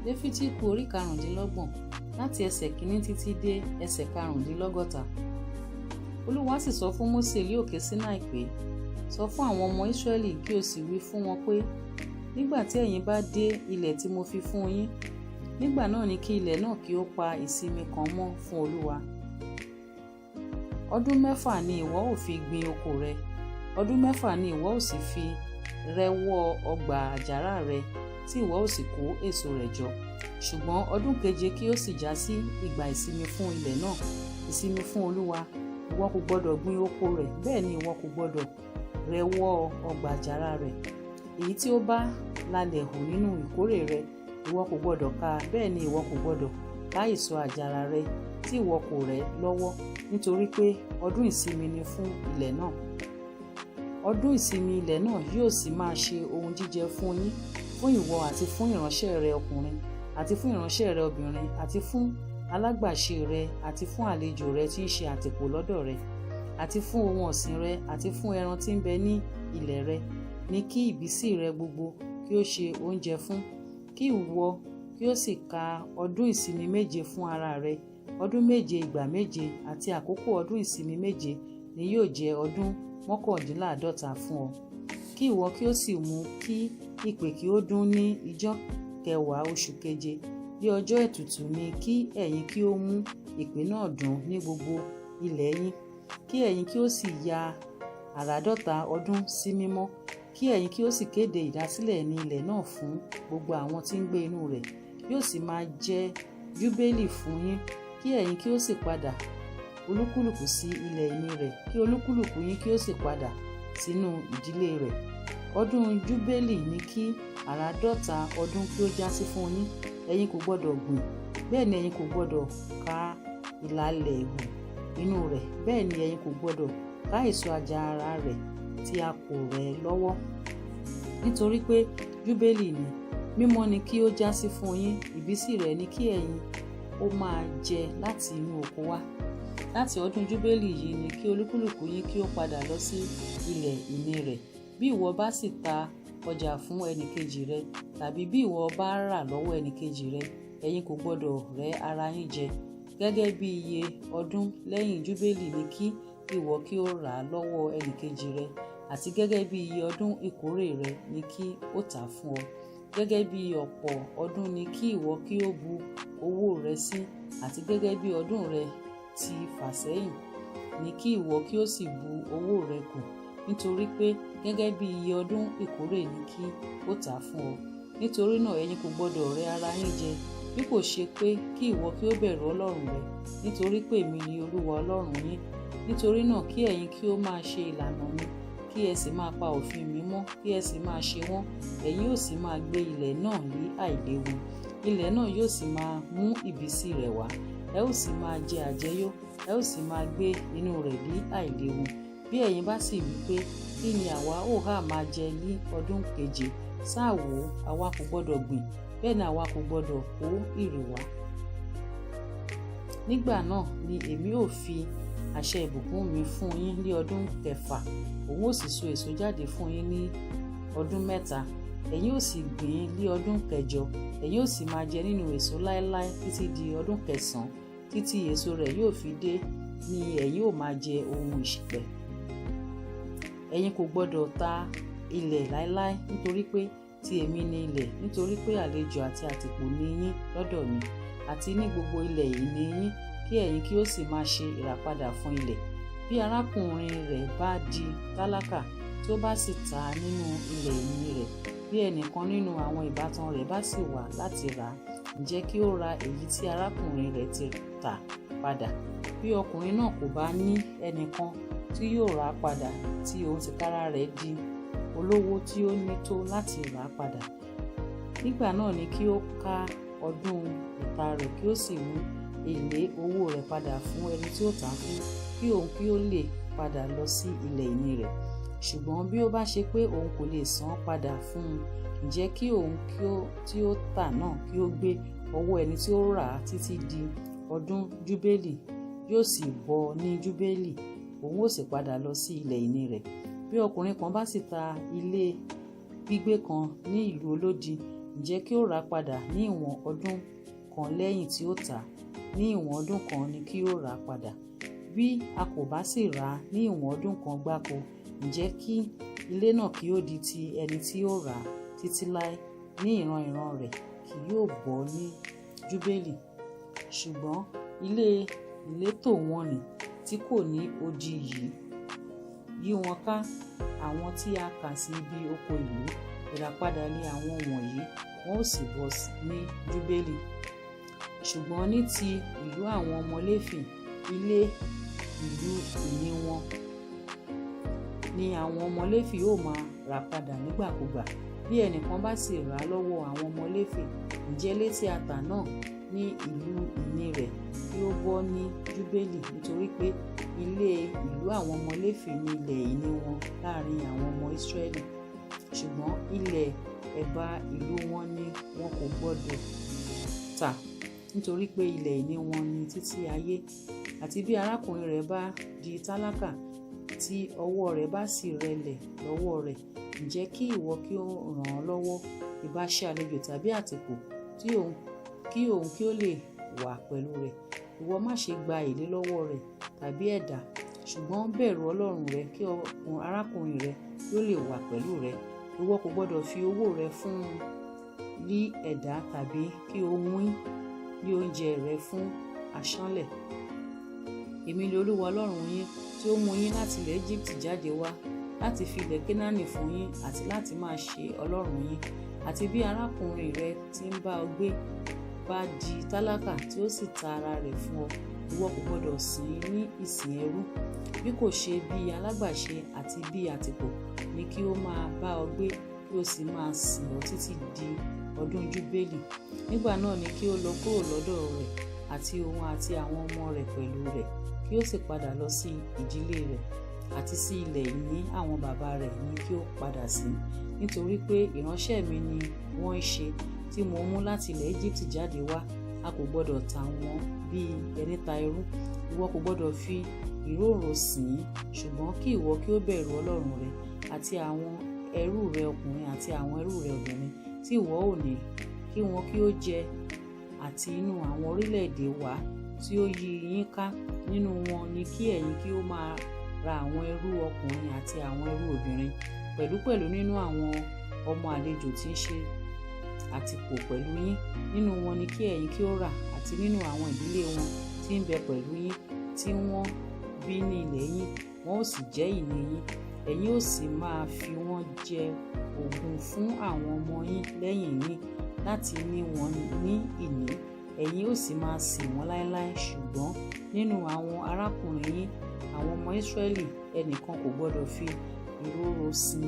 Léfítíkù orí 25, láti ẹsẹ̀ 1 títí dé ẹsẹ̀ 65. Olúwa sì sọ fún Mósè ní òkè Sinai pé, sọ fún àwọn ọmọ Ísírẹ́lì kí o sì wí fún wọn pé, nígbà tí ẹ̀yin bá dé ilẹ̀ tí mo fi fún yín, nígbà náà ni kí ilẹ̀ náà kí ó pa ìsinmi kan mọ́ fún Olúwa. Ọdún 6 ni ìwọ ó fi gbin oko rẹ, ọdún 6 ni ìwọ ó sì fi rẹ́wọ́ ọgbà àjàrà rẹ tí ìwọ ó sì kó èso rẹ̀ jọ. Ṣùgbọ́n ọdún 7 kí ó sì já sí ìgbà ìsinmi fún ilẹ̀ náà, ìsinmi fún Olúwa. Ìwọ kò gbọdọ̀ gbin oko rẹ̀, bẹ́ẹ̀ ni ìwọ kò gbọdọ̀ rẹ́wọ́ ọgbà àjàrà rẹ̀. Èyí tí ó bá lalẹ̀ hù nínú ìkórè rẹ, ìwọ kò gbọdọ̀ ká, bẹ́ẹ̀ ni ìwọ kò gbọdọ̀ ká èso àjàrà rẹ tí ìwọ kò rẹ́ lọ́wọ́, nítorí pé ọdún ìsinmi ni fún ilẹ̀ náà. Ọdún ìsinmi ilẹ̀ náà yóò sì máa ṣe ohun jíjẹ fún yín, fún ìwọ àti fún ìránṣẹ́ rẹ ọkùnrin, àti fún ìránṣẹ́ rẹ obìnrin, àti fún alágbàṣe rẹ, àti fún àlejò rẹ tí ń ṣe àtìpó lọ́dọ̀ rẹ, àti fún ohun ọ̀sìn rẹ, àti fún ẹran tí ń bẹ ní ilẹ̀ rẹ, ní kí ìbísí rẹ gbogbo kí ó ṣe oúnjẹ fún. Kí ìwọ kí ó sì ka ọdún ìsinmi 7 fún ara rẹ, ọdún 7 ìgbà 7, àti àkókò ọdún ìsinmi 7 ni yóò jẹ́ ọdún 49 fún ọ. Kí ìwọ kí ó sì mú kí ìpè kí ó dún ní ijọ́ 10 oṣù 7, bí ọjọ́ ètùtù ni kí ẹ̀yin kí ó mú ìpè náà dún ní gbogbo ilẹ̀ yín. Kí ẹ̀yin kí ó sì ya 50 ọdún sí mímọ́, kí ẹ̀yin kí ó sì kéde ìdásílẹ̀ ní ilẹ̀ náà fún gbogbo àwọn tí ń gbé inú rẹ̀. Yóò sì máa jẹ́ júbélì fún yín, kí ẹ̀yin kí ó sì padà olúkúlùkù sí ilẹ̀ ìní rẹ̀, kí olúkúlùkù yín kí ó sì padà sínú ìdílé rẹ̀. Ọdún júbélì ni kí 50 ọdún kí ó jásí fún yín. Ẹ̀yin kò gbọdọ̀ gbìn, bẹ́ẹ̀ ni ẹ̀yin kò gbọdọ̀ ká ìlàlẹ̀ hù inú rẹ̀, bẹ́ẹ̀ ni ẹ̀yin kò gbọdọ̀ ká èso àjàrà rẹ̀ tí a kò rẹ́ lọ́wọ́. Nítorí pé júbélì ni, mímọ́ ni kí ó jásí fún yín, ìbísí rẹ̀ ni kí ẹ̀yin ó máa jẹ láti inú oko wá. Láti ọdún júbélì yìí ni kí olúkúlùkù yín kí ó padà lọ sí ilẹ̀ ìní rẹ̀. Bí ìwọ bá sì ta ọjà fún ẹnìkejì rẹ, tàbí bí ìwọ bá rà lọ́wọ́ ẹnìkejì rẹ, ẹ̀yin kò gbọdọ̀ rẹ́ ara yín jẹ. Gẹ́gẹ́ bí iye ọdún lẹ́yìn júbélì ni kí ìwọ kí ó rà lọ́wọ́ ẹnìkejì rẹ, àti gẹ́gẹ́ bí iye ọdún ìkórè rẹ ni kí ó tà fún ọ. Gẹ́gẹ́ bí ọ̀pọ̀ ọdún ni kí ìwọ kí ó bu owó rẹ sí, àti gẹ́gẹ́ bí ọdún rẹ ti fà sẹ́yìn ni kí ìwọ kí ó sì bu owó rẹ kù, nítorí pé gẹ́gẹ́ bí iye ọdún ìkórè ni kí ó tà fún ọ. Nítorí náà ẹ̀yin kò gbọdọ̀ rẹ́ ara yín jẹ, bí kò ṣe pé kí ìwọ kí ó bẹ̀rù Ọlọ́run rẹ, nítorí pé èmi ni Olúwa Ọlọ́run yín. Nítorí náà kí ẹ̀yin kí ó máa ṣe ìlànà mi, kí ẹ sì máa pa òfin mi mọ́, kí ẹ sì máa ṣe wọ́n. Ẹ̀yin ó sì máa gbé ilẹ̀ náà ní àìléwu. Ilẹ̀ náà yóò sì máa mú ìbísí rẹ̀ wá. Ẹ ó sì máa jẹ àjẹyó, ẹ ó sì máa gbé inú rẹ̀ ní àìléwu. Bí ẹ̀yin bá sì wí pé, kí ni àwa ó hà máa jẹ ní ọdún 7? Sáà wò ó, àwa kò gbọdọ̀ gbìn, bẹ́ẹ̀ ni àwa kò gbọdọ̀ kó ìrè wá. Nígbà náà ni èmi ó fi àṣẹ ìbùkún mi fún yín ní ọdún 6, òun ó sì so èso jáde fún yín ní ọdún 3. Ẹ̀yin ó sì gbìn ní ọdún 8, ẹ̀yin ó sì máa jẹ nínú èso láéláé títí di ọdún 9, títí èso rẹ̀ yóò fi dé ni ẹ̀yin ó máa jẹ ohun ìṣìpẹ̀. Ẹ̀yin kò gbọdọ̀ ta ilẹ̀ láéláé, nítorí pé ti èmi ni ilẹ̀, nítorí pé àlejò àti àtìpó ni yín lọ́dọ̀ mi, àti ní gbogbo ilẹ̀ ìní yín, kí ẹ̀yin kí ó sì máa ṣe ìràpadà fún ilẹ̀. Bí arákùnrin rẹ̀ bá di tálákà, tí ó bá sì ta nínú ilẹ̀ ìní rẹ̀, bí ẹnìkan nínú àwọn ìbátan rẹ̀ bá sì wá láti rà á, ǹjẹ́ kí ó ra èyí tí arákùnrin rẹ̀ ti tà padà. Bí ọkùnrin náà kò bá ní ẹnìkan tí yóò rà á padà, tí òun tìkára rẹ̀ di olówó tí ó ní tó láti rà á padà, nígbà náà ni kí ó ka ọdún ìta rẹ̀ kí ó sì mú èlé owó rẹ̀ padà fún ẹni tí ó tà á fún, kí òun kí ó lè padà lọ sí ilẹ̀ ìní rẹ̀. Ṣùgbọ́n bí ó bá ṣe pé òun kò lè san án padà fún un, ǹjẹ́ kí òun tí ó tà náà kí ó gbé ọwọ́ ẹni tí ó rà á títí di ọdún júbélì, yóò sì bọ́ ní júbélì, òun ó sì padà lọ sí ilẹ̀ ìní rẹ̀. Bí ọkùnrin kan bá sì ta ilé gbígbé kan ní ìlú olódi, Ǹjẹ́ kí ó rà á padà ní ìwọ̀n ọdún kan lẹ́yìn tí ó tà á, ní ìwọ̀n ọdún kan ni kí ó rà á padà. Bí a kò bá sì rà á ní ìwọ̀n ọdún kan gbáko, ǹjẹ́ kí ilé náà kí ó di ti ẹni tí ó rà á títí láé, ní ìran ìran rẹ̀ kì yóò bọ́ ní Júbélì. Ṣùgbọ́n ilé ìletò wọ̀n-ọn-nì tí kò ní odi yí wọn ká, àwọn tí a kà sí ibi oko ìlú, ìràpadà ni àwọn wọ̀nyí, wọn ó sì bọ́ ní Júbélì. Ṣùgbọ́n ní ti ìlú àwọn ọmọ Léfì, ilé ìlú ìní wọn ni àwọn ọmọ Léfì ó máa rà padà nígbàkúgbà. Bí ẹnìkan bá sì rà á lọ́wọ́ àwọn ọmọ Léfì, ǹjẹ́ ilé tí a tà náà ní ìlú ìní rẹ̀ kí ó bọ́ ní Júbélì, nítorí pé ilé ìlú àwọn ọmọ Léfì ní ilẹ̀ ìní wọn láàrin àwọn ọmọ Ísírẹ́lì. Ṣùgbọ́n ilẹ̀ ẹ̀bá ìlú wọn ni wọn kò gbọdọ̀ tà, nítorí pé ilẹ̀ ìní wọn ni títí ayé. Àti bí arákùnrin rẹ̀ bá di tálákà, tí ọwọ́ rẹ̀ bá sì rẹlẹ̀ lọ́wọ́ rẹ̀, ǹjẹ́ kí ìwọ kí ó ràn án lọ́wọ́, ìbá ṣe àlejò tàbí àtìpó, kí òun kí ó lè wà pẹ̀lú rẹ̀. Ìwọ má ṣe gba èlé lọ́wọ́ rẹ̀ tàbí ẹ̀dá, ṣùgbọ́n bẹ̀rù Ọlọ́run rẹ, kí arákùnrin rẹ kí ó lè wà pẹ̀lú rẹ. Ìwọ kò gbọdọ̀ fi owó rẹ fún un ní ẹ̀dá tàbí kí o wín ní oúnjẹ rẹ fún aṣánlẹ̀. Èmi ni Olúwa Ọlọ́run yín tí ó mú yín láti ilẹ̀ Égíptì jáde wá, láti fi ilẹ̀ Kénáánì fún yín àti láti máa ṣe Ọlọ́run yín. Àti bí arákùnrin rẹ tí ń bá ọ gbé bá di tálákà tí ó sì ta ara rẹ̀ fún ọ, ìwọ kò gbọdọ̀ sìn ín ní ìsìn ẹrú. Bí kò ṣe bí alágbàṣe àti bí àtìpó ni kí ó máa bá ọ gbé, kí ó sì máa sìn ọ́ títí di ọdún Júbélì. Nígbà náà ni kí ó lọ kúrò lọ́dọ̀ rẹ̀, àti òun àti àwọn ọmọ rẹ̀ pẹ̀lú rẹ̀, kí ó sì padà lọ sí ìdílé rẹ̀ àti sí ilẹ̀ ìní àwọn bàbá rẹ̀ ni kí ó padà sí. Nítorí pé ìránṣẹ́ mi ni wọ́n ń ṣe, tí mo mú láti ilẹ̀ Égíptì jáde wá, a kò gbọdọ̀ tà wọ́n bí ẹni ta ẹrú. Ìwọ kò gbọdọ̀ fi ìróòrò sìn ín, ṣùgbọ́n kí ìwọ kí ó bẹ̀rù Ọlọ́run rẹ, àti àwọn ẹrú rẹ ọkùnrin àti àwọn ẹrú rẹ obìnrin tí ìwọ ò ní, kí wọn kí ó jẹ àti inú àwọn orílẹ̀-èdè wá tí ó yí yín ká. Nínú wọn ni kí ẹ̀yin kí ó máa ra àwọn ẹrú ọkùnrin àti àwọn ẹrú obìnrin, pẹ̀lúpẹ̀lú nínú àwọn ọmọ àlejò tí ń ṣe àtìpó pẹ̀lú yín. Nínú wọn ni kí ẹ̀yin kí ó rà, àti nínú àwọn ìdílé wọn tí ń bẹ pẹ̀lú yín, tí wọ́n bí ní ilẹ̀ yín, wọn ó sì jẹ́ ìní yín. Ẹ̀yin ó sì máa fi wọ́n jẹ ogún fún àwọn ọmọ yín lẹ́yìn yín, láti ní wọn ní ìní. Ẹ̀yin ó sì máa sìn wọ́n láéláé. Ṣùgbọ́n nínú àwọn arákùnrin yín, àwọn ọmọ Ísírẹ́lì, ẹnìkan kò gbọdọ̀ fi ìrorò sin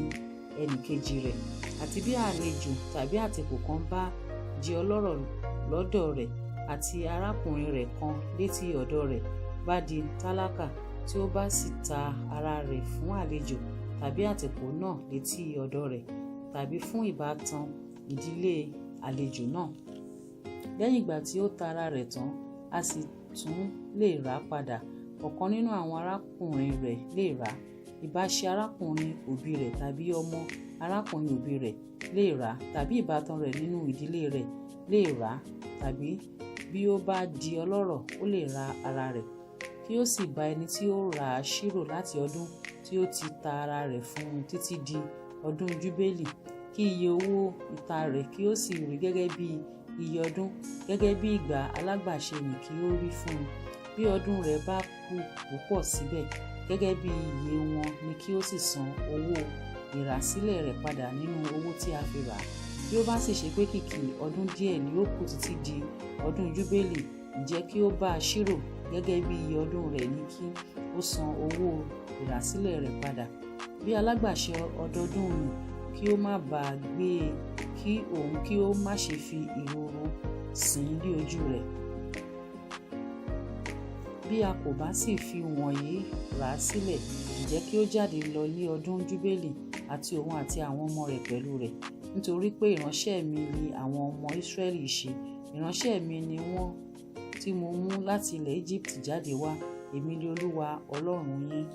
ẹnìkejì rẹ̀. Àti bí àlejò tàbí àtìpó kan bá di ọlọ́rọ̀ lọ́dọ̀ rẹ̀, àti arákùnrin rẹ̀ kan létí ọ̀dọ̀ rẹ̀ bá di tálákà, tí ó bá sì ta ara rẹ̀ fún àlejò tàbí àtìpó náà létí ọ̀dọ̀ rẹ̀, tàbí fún ìbátan ìdílé àlejò náà, lẹ́yìn ìgbà tí ó ta ara rẹ̀ tán, a sì tún lè rà á padà. Ọ̀kan nínú àwọn arákùnrin rẹ̀ lè rà á, ìbá ṣe arákùnrin òbí rẹ̀ tàbí ọmọ arákùnrin òbí rẹ̀ lè rà á, tàbí ìbátan rẹ̀ nínú ìdílé rẹ̀ lè rà á, tàbí bí ó bá di ọlọ́rọ̀, ó lè ra ara rẹ̀, kí ó sì bá ẹni tí ó rà á ṣírò láti ọdún tí ó ti ta ara rẹ̀ fún un títí di ọdún Júbélì, kí iye owó ìta rẹ̀ kí ó sì rí gẹ́gẹ́ bí iye ọdún, gẹ́gẹ́ bí ìgbà alágbàṣe ni kí ó rí fún un. Bí ọdún rẹ̀ bá kù púpọ̀ síbẹ̀, gẹ́gẹ́ bí iye wọn ni kí ó sì san owó ìràsílẹ̀ rẹ̀ padà nínú owó tí a fi rà á. Bí ó bá sì ṣe pé kìkì ọdún díẹ̀ ni ó kù títí di ọdún Júbélì, ǹjẹ́ kí ó bá a ṣírò gẹ́gẹ́ bí iye ọdún rẹ̀ ni kí ó san owó ìràsílẹ̀ rẹ̀ padà. Bí alágbàṣe ọdọọdún nì kí ó má bá a gbé e, kí òun kí ó má ṣe fi ìrorò sìn ín ní ojú rẹ̀. Bí a kò bá sì fi wọ̀nyí rà á sílẹ̀, ǹjẹ́ kí ó jáde lọ ní ọdún Júbélì, àti òun àti àwọn ọmọ rẹ̀ pẹ̀lú rẹ̀. Nítorí pé ìránṣẹ́ mi ni àwọn ọmọ Ísírẹ́lì ṣe, ìránṣẹ́ mi ni wọ́n tí mo mú láti ilẹ̀ Égíptì jáde wá. Èmi ni Olúwa Ọlọ́run yín.